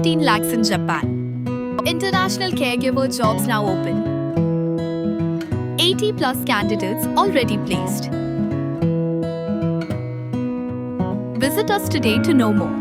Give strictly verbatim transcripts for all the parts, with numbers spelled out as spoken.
Fifteen lakhs in Japan. International caregiver jobs now open. Eighty plus candidates already placed. Visit us today to know more.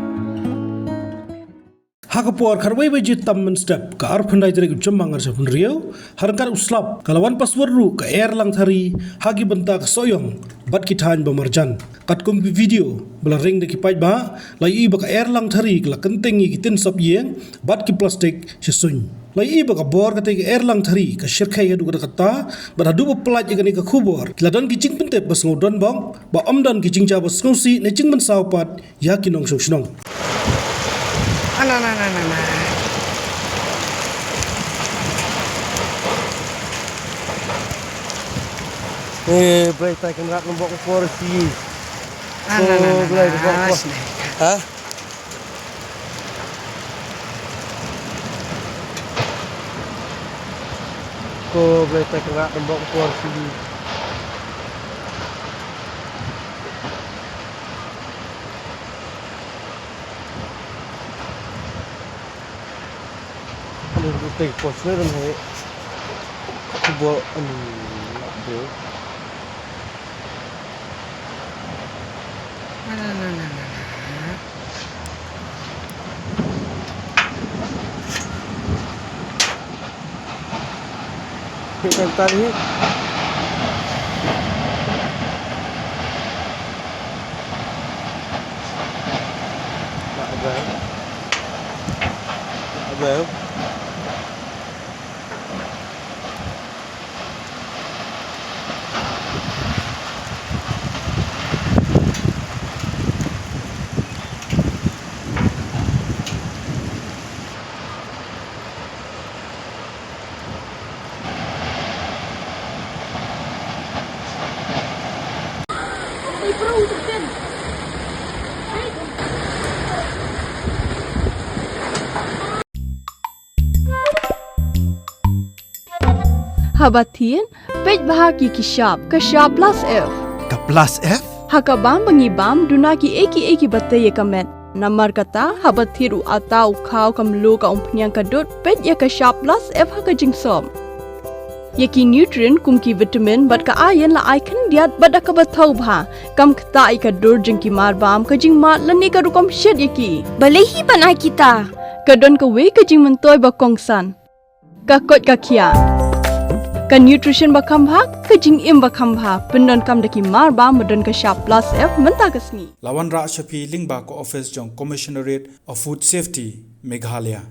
Ha ka por khatwei baje tam mynstep ka arphew khyndai tarik u Jymmang ar hajar arphew hynriew, ha ryngkat u slap ka la wan password ruh ka Air Langthari ha ki bynta ka Sohiong bad ki thaiñ ba marjan. Katkum ki video ba la ring da ki paidbah, la ïohi ba ka Air Langthari ka la kynting ïa ki tin sop ïing bad ki plastik sha suiñ. La ïohi ba ka bor kata ka Air Langthari ka shyrkhei haduh katta katta, bad haduh ba pynlait ïa kane ka khubor ki la don ki jingpyntip ba sngewdon bok ba ym don ki jingjia ba sngewsih ne jingmynsaw pat ïa ki nongshong shnong. Ana na na na na. Eh, Blei, tai kan rat nang bok por si. Ana na na. Oh, Blei, na, bok por. Sini. Ha? Ko Blei, tai kan rat nang bok por si. Ano, ito yung post meron eh. Kubo, ano, bro. Ano, ano, ano, ano, ano. Kita tadi. Tak ada. Tak ada. Haba thied, peit bha ki ki shap, ka shap plus F. Ka plus F? Ha ka bam ba ngi bam, duna ki ei ki ei kiba tei ïa ka met. Namar kata, haba thied u atta u khaw, ka mluh, ka umphniang, ka dud, peit ïa ka shap plus F ha ka jingsop. Ïa ki nutrient kum ki vitamin bad ka iron la ai khyndiat bad da kaba thaw bha. Kam ktah ïa ka dur jong ki mar bam, ka jingmad lane ka rukom shet ïa ki. Balei hi ban ai kita? Ka don kawei ka jingmyntoi ba kongsan. Ka koit ka khiah. Ka nutrition ba kham bha, ka jingim ba kham bha, pyndonkam da ki mar bam ba don ka shap plus F mynta ka sngi. La wanrah sha phi lyngba ka office jong Commissionerate of Food Safety, Meghalaya.